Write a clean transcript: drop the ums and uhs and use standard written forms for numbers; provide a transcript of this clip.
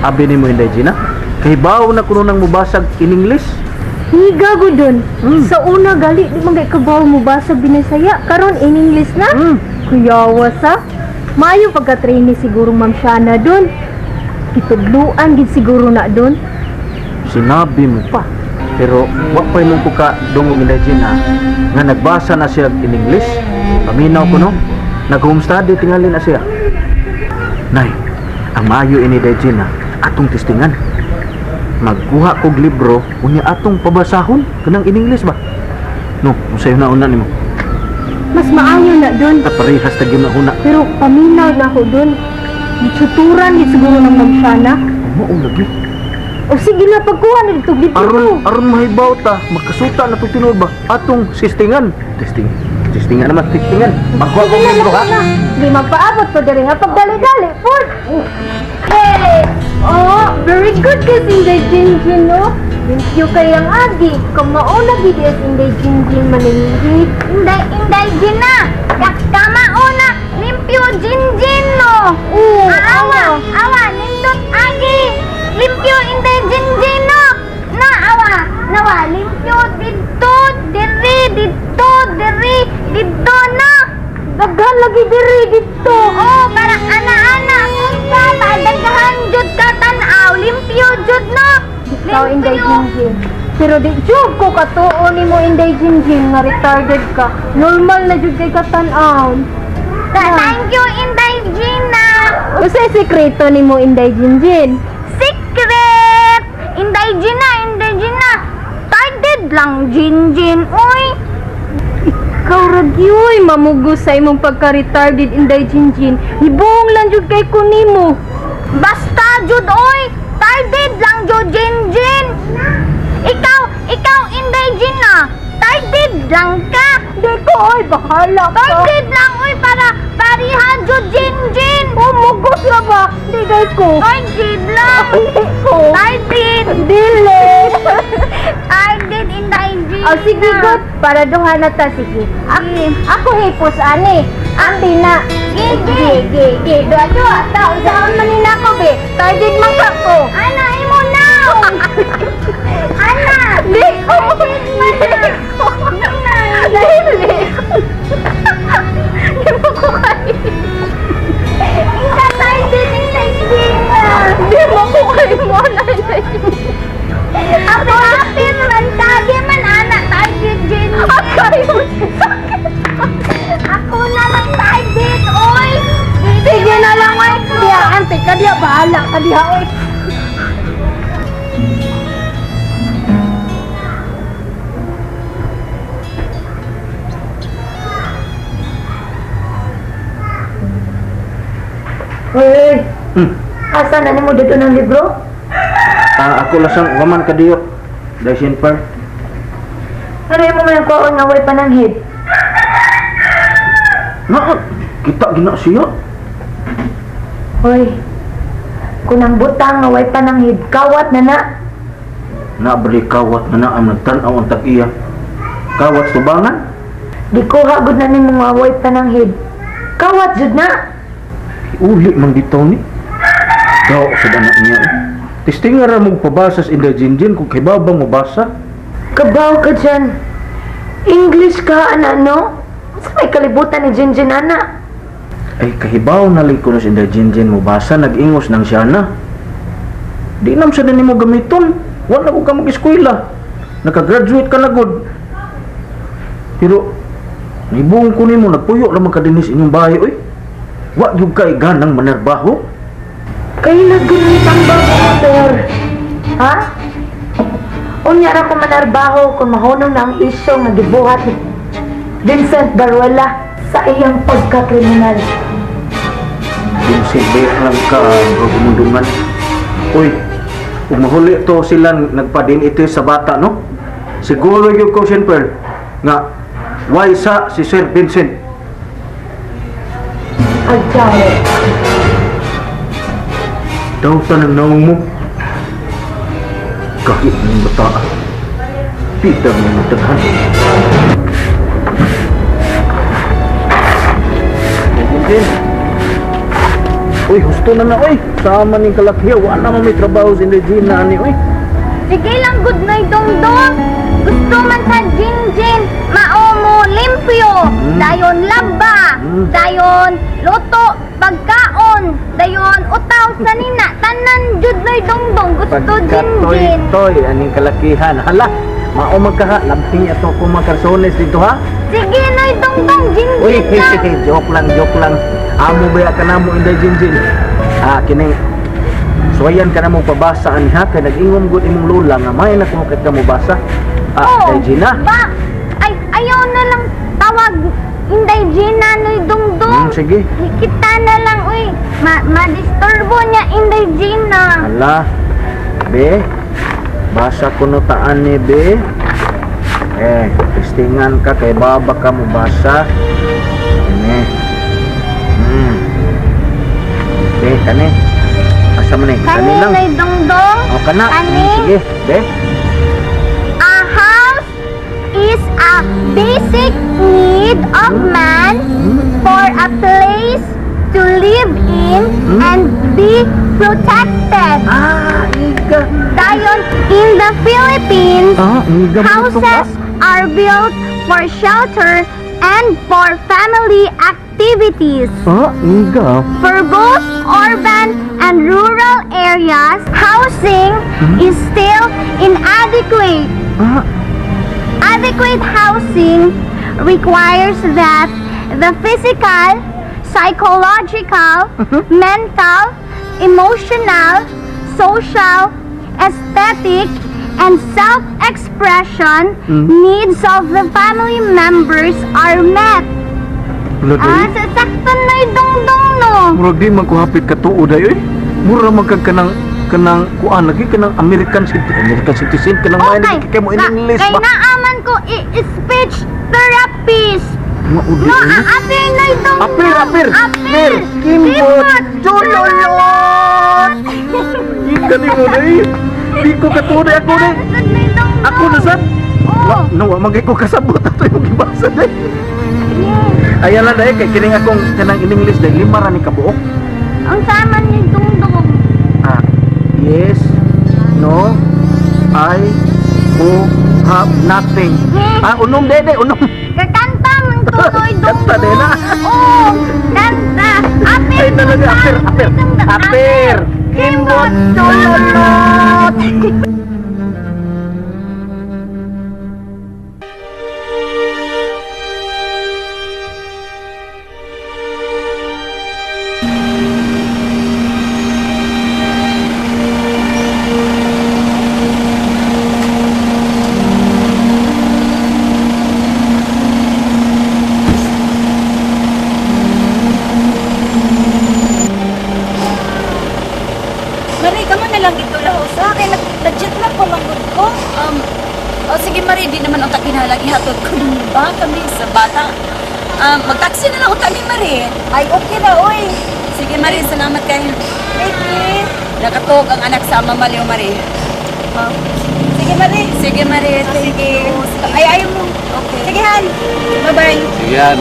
Abi nimo, Inday Gina. Kahibaw na kuno nang mubasag in English. Higa ko dun. Sa una gali, di man kay kabaw mo basa Binisaya. Karon in English na. Kuyawa sa. Maayo pagka-trainee siguro Ma'am Shana dun. Kitudluan gid siguro na dun. Sinabi mo pa. Pero wa pa mo ko ka dungog, Inday Gina, nga nagbasa na siya in English. Paminaw ko no. Nag-home study tingali na siya. Nay, ang maayo ini, Inday Gina, atong testingan. Magkuha kog libro, unya atong pabasahon kanang in English ba? No, unsay una nimo? Mas maayo na dun. Ta parehas ta gyud na huna. Pero paminaw na ako dun. Gitsuturan gid siguro ng Ma'am Shana. Mao lagi. O sige na, pagkuha na dito dito. Aron aron mahibaw ta, makasuta na tong tinuod ba? Atong sistingan. Testing. Testingan naman, testingan. Magkuha kog libro ha. Di magpaabot pa diri ha, pagdali-dali pod. Hey! Oh, very good kasi Inday Jinjin, no? Thank you kay ang agi. Kamao na gid is Inday Jinjin maningit. Inday, Inday Gina. Kama una, limpyo Jinjin no. Oo, Awa, awa, nindot agi. Limpyo Inday Jinjin no. Na awa, nawa, limpyo didto, diri, didto, diri, didto na. Daghan lagi diri dito. Oo, para ana-ana, kung sa daghan jud ka tan-aw, limpyo jud no. Ikaw, Inday Jinjin. Pero di jud ko katuo nimo, Inday Jinjin, nga retarded ka. Normal na jud kay katan-aw. Thank you, Inday Gina. Unsay sekreto nimo, Inday Jinjin? Secret! Inday Gina, Inday Gina. Tarted lang, Jinjin. Uy, Ikaw ra gyud mamugos sa imong pagka-retarded, Inday Jinjin. Ibong lang jud kay ko nimo. Basta jud oy. Tarted lang jud, Jinjin. Ikaw, ikaw, Inday Gina. Tarted lang ka. Di ko oy, bahala ka. Tarted lang oy para pariha jud, Jinjin. Oh, mugos ra ba? Di kay ko. Tarted lang. Di ko. Tarted. Dili. Tarted, Inday Gina. Oh, sige, good. Para duha na ta, sige. Ako hipos ani. Andi na. Gigi. Gi, gi, duha, duha. Ta, unsaon man ni nako be? Target man ka ko. Ana, imo now. Ana. Di ko. Dili. Dili. Di mo ko kaya. Inga tarted, Inday Gina. Di mo ko kaya mo na. Ako apil man kagi man ana target Jin. Akay mo. Ako na lang target oy. Sige na lang, oy. Diya, ante ka diya. Bahala ka diya, oy. Hoy, asa na nimo dito ng libro? Ah, ako lasang waman kadiyot. Daisin par. Ano yung mga kuwaon nga way pananghid? Na, kita gina siya. Hoy, kung ang butang nga way pananghid, kawat na na. Na bali kawat na na ang nagtan-aw ang tag-iya. Kawat tubangan. Gikuha gud na nimo nga way pananghid. Kawat jud na. Uli man dito ni. Daw sa anak niya eh. Testing nga ra mo pabasa sa Inday Jinjin kung kay babang mo basa. Kabaw ka dyan. English ka, ana, no? Sa may kalibutan ni Jinjin, ana. Ay kahibaw na ko na si Inday Jinjin mo basa, nag-ingos nang siya na. Di nam sa nimo gamiton. Wala ko ka mag-eskwela. Nakagraduate ka na gud. Pero nibuong ko nimo nagpuyo ra man ka dinhi sa inyong bahay oy. Wa gyud kay ganang manarbaho. Kay naggunit ang bago motor. Ha? Unya ra ko manarbaho kung mahunong na ang isyo nga gibuhat ni Vincent Baruela sa iyang pagkakriminal. Vincent ba lang ka gumundungan. Uy, ug mahuli to sila nagpadin ito sa bata no. Siguro gyud ko Pearl nga why sa si Sir Vincent. Agjaw. Daw tanang naong mo. Kahit ng bata. Pita mo ng daghan. Jinjin. Uy, husto na na oy. Sama ning kalakhiya, wala man may trabaho si Inday Gina ani oy. Sige lang gud Noy Dongdong. Gusto man sa Jinjin mao mo limpyo, dayon laba, dayon luto pagkaon, dayon utaw sa nina, tanan jud Noy Dongdong gusto Jinjin. Pagkatoy-toy aning kalakihan. Hala, mao man ka ha, lamping ato ko mga karsones dito ha. Sige Noy Dongdong, Uy, Jinjin lang. joke lang, joke lang. Amo ba ka namo Inday Jinjin? Ah, kining suwayan ka na mo pabasa ani ha kay nag-ingom gud imong lola nga may na kuno kay ka mo basa. Ah, Oh, Inday Gina. Ba, ay, ayaw na lang tawag Inday Gina Noy Dongdong. Sige. Kita na lang, uy. Ma-disturbo niya Inday Gina. Hala. Be. Basa ko no taan ni be. Eh, testingan ka kay baba ka mo basa. Ini. Be, kani. Asa man ni? Kani Kani lang. Noy Dongdong. O kana. Kani. Sige, be. A house is a basic need of man for a place to live in and be protected. Ah, iga. Dayon, in the Philippines, Ah, iga mo to ka. houses are built for shelter and for family activities. Ah, iga. For both urban and rural areas, housing is still inadequate. Ah, Adequate housing requires that the physical, psychological, mental, emotional, social, aesthetic, and self-expression needs of the family members are met. Wala Ah, day. sa sakto na dongdong no. Murag di man ko hapit katuo day oy. Mura man kag kanang kanang kuan lagi kanang American citizen, American citizen kanang Okay. may kay mo in English Kay ba. naaman ko speech therapist. Maudi. No, apir na dongdong. Apir, apir. Apir. Kimbot. Jololot. Ika ni mo day. Di ko katuo day ako day. Ako na sad. Oo. No, wa man kay ko kasabot ato imong gibasa day. Ayan lang day kay kining akong kanang in English day lima ra ni kabuok. Ang sama ni Dongdong. Ah, yes, no, I, o, have nothing. Ah, unom dede, unom. Kakanta man tuloy Dongdong. Kanta din, ah. Oo, kanta. Apir. Ay, talaga, apir, apir. Apir. Kimbot. Jololot. Marie, kamo na lang dito laho sa akin. Nag-jet lang ko manggod ko. Oh, sige Marie, di naman unta kinahanglan ihatod ko ninyo ba kami sa bata. Mag-taxi na lang unta ni Marie. Ay, okay na, oy. Sige Marie, salamat kayo. Baby. Nakatuog ang anak sa ama Maliw Marie. Sige, Marie. Sige Marie, thank Sige. you. Ay, ayaw mo. Okay. Sige, Han. Bye-bye. Yan.